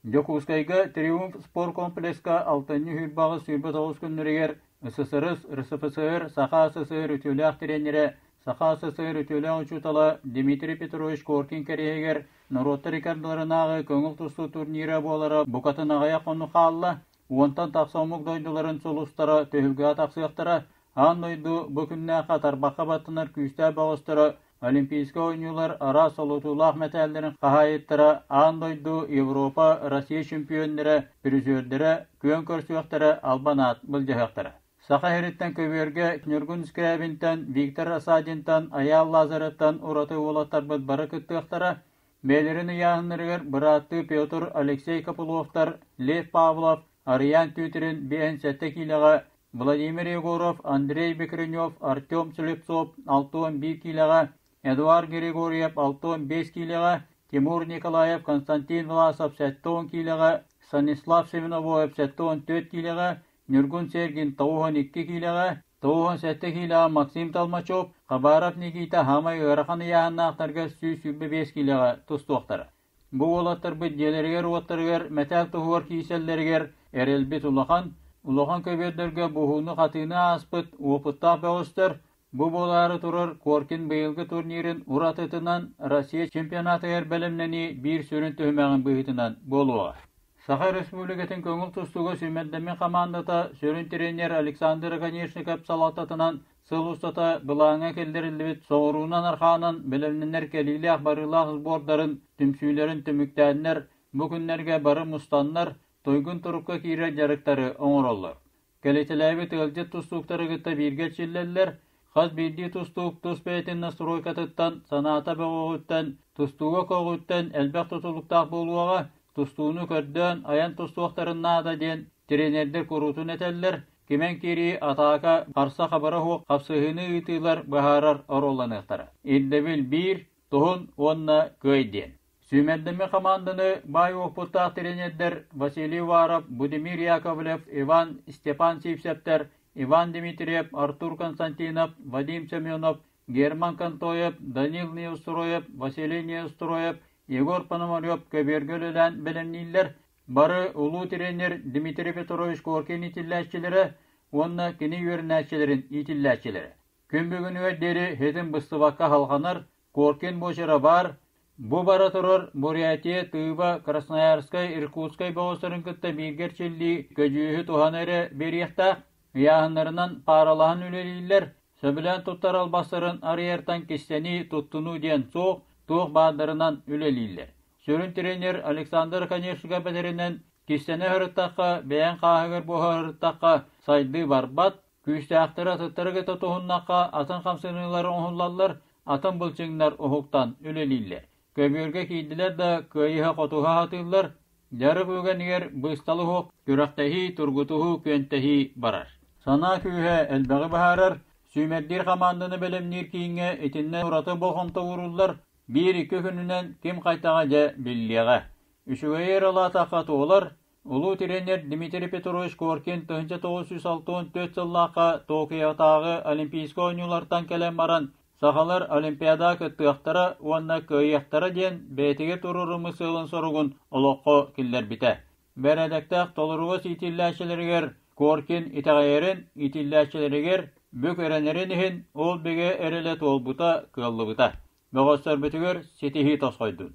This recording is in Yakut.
Дьокуускайга Триумф спорткомплекска алтынньы 28-29 күннэригэр СССР, РСФСР, Саха СССР үтүөлээх тириэньэрэ, Саха СССР үтүөлээх учуутала Дмитрий Петрович Коркин кэриэһигэр норуоттар икки ардыларынааҕы көҥүл тустуу турнира буолара букатын аҕыйах хонук хаалла. Уонтан тахса омук дойдуларын сулустара түһүлгэҕэ тахсыахтара. Аан дойду бу күннээххэ тарбахха баттанар күүстээх бөҕөстөрө Олимпийскай оонньуулар араас солотуулаах мэтээллэрин хаһаайыттара, аан дойду, Европа, Россия чемпионнара, призердэрэ күөн көрсүөхтэрэ, албан аат былдьаһыахтара. Саха сириттэн көбүөргэ Ньургун Скрябинтан, Виктор Рассадинтан, Айаал Лазаревтан ураты уолаттарбыт бары кыттыахтара. Бэйэлэрин ыйааһыннарыгар бырааттыы Петр, Алексей Копыловтар, Лев Павлов, Арыйаан Тютрин 57 киилэҕэ Владимир Егоров, Андрей Бекренев, Артем Слепцов 61 киилэҕэ, Эдуард Григорьев 65 киилэҕэ, Тимур Николаев, Константин Власов 70 киилэҕэ, Станислав Семеновоев 74 киилэҕэ, Ньургун Сергин 92 киилэҕэ, 97 киилэҕэ Максим Толмачев, Хабаров Никита саамай ыарахан ыйааһыннаахтарга 125 киилэҕэ тустуохтара. Бу уолаттарбыт дьиэлэригэр-уоттарыгар мэтээл туһугар киирсэллэригэр эрэлбит улахан, улахан көбүөрдэргэ буһууну-хатыыны ааспыт уопуттаах бөҕөстөр бу буолаары турар Коркин быйылгы турнирын уратытынан Россия чемпионатыгар бэлэмнэнии биир сүрүн түһүмэҕин быһыытынан буолуоҕа. Саха Республикатын көҥүл тустууга сүүмэрдэммит хамаандата сүрүн тренер Александр Оконешников салалтатынан Сыл устата былааҥҥа киллэриллибит соҕуруунан-арҕаанан бэлэмнэнэр кэлиилээх-барыылаах сбордарын, түмсүүлэрин түмүктээннэр, бу күннэргэ бары мустаннар, туйгун турукка киирэр дьарыктары оҥороллор. Кэлитэлээбит ыалдьыт тустууктары кытта бииргэ эрчиллэллэр, хас биирдии тустуук тус бэйэтин настройкатыттан, санаата бөҕөҕүттэн, тустууга көҕүттэн элбэх тутулуктаах буолуоҕа, тустууну көрдөөн айан тустуохтарын наада диэн тренердэр куруутун этэллэр, Кимэн киирии атаака харса-хабара суох хапсыһыыны ыытыылар быһаарар оруолланыахтара. Ирдэбил биир, туһун уонна кыай диэн. Сүүмэрдэммит хамаанданы баай уопуттаах тренердэр Василий Уваров, Будимир Яковлев, Иван Степан Сивцевтэр, Иван Дмитриев, Артур Константинов, Вадим Семенов, Герман Контоев, Данил Неустроев, Василий Неустроев, Егор Пономарев көбүөргэ үлэлээн бэлэмнииллэр, Бары улуу тренер Дмитрий Петрович Коркин иитиллээччилэрэ уонна кини үөрэнээччилэрин иитиллээччилэрэ. Күн бүгүнүгэр диэри ситим быстыбакка салҕанар, Коркин буочара баар, бу бара турар Бурятия, Тыыба, Красноярскай, Иркутскай бөҕөстөрүн кытта бииргэ эрчиллии көдьүүһү туһана эрэ биэриэхтээх, ыйааһыннарынан пааралаһан үлэлииллэр, сөбүлээн туттар албастарын арыйартан кистэнии, туттунуу диэн суох, туох баардарынан үлэлииллэр. Сүрүн тренер Александр Оконешников этэринэн, кистэнэ сырыттахха, бэйэҥ хааһыгар буоһа сырыттахха сайдыы барбат, күүстээхтэри атыттары кытта туһуннахха атын хамсаныылар оҥоһуллаллар, атын былчыҥнар уһуктан үлэлииллэр. Көбүөргэ киирдилэр да кыайыһа-хотуһа сатыыллар, дьарык үгэнигэр быысталы суох күрэхтэһии, тургутуһуу, күөнтэһии барар. Санаа күүһэ элбэҕи быһаарар, сүүмэрдиир хамаанданы бэлэмниир кииҥҥэ итиннэ ураты болҕомто ууруллар, Биир-икки күнүнэн ким хайтаҕа дьэ биллиэҕэ. Үчүгэйи ыралаатахха туолар, улуу тренер Дмитрий Петрович Коркин 1964 сыллаахха Токиотааҕы Олимпийскай оонньуулартан кэлэн баран сахалар Олимпиадаҕа кыттыахтара уонна кыайыахтара диэн бэйэтигэр туруоруммут сыалын-соругун олоххо киллэрбитэ. Бэрээдэктээх толоругас иитиллээччилэригэр Коркин итэҕэйэрин, иитиллээччилэригэр бүк эрэнэрин иһин ол бигэ эрэлэ туолбута, кыаллыбыта. Бөҕөстөрбүтүгэр ситиһии тосхойдун.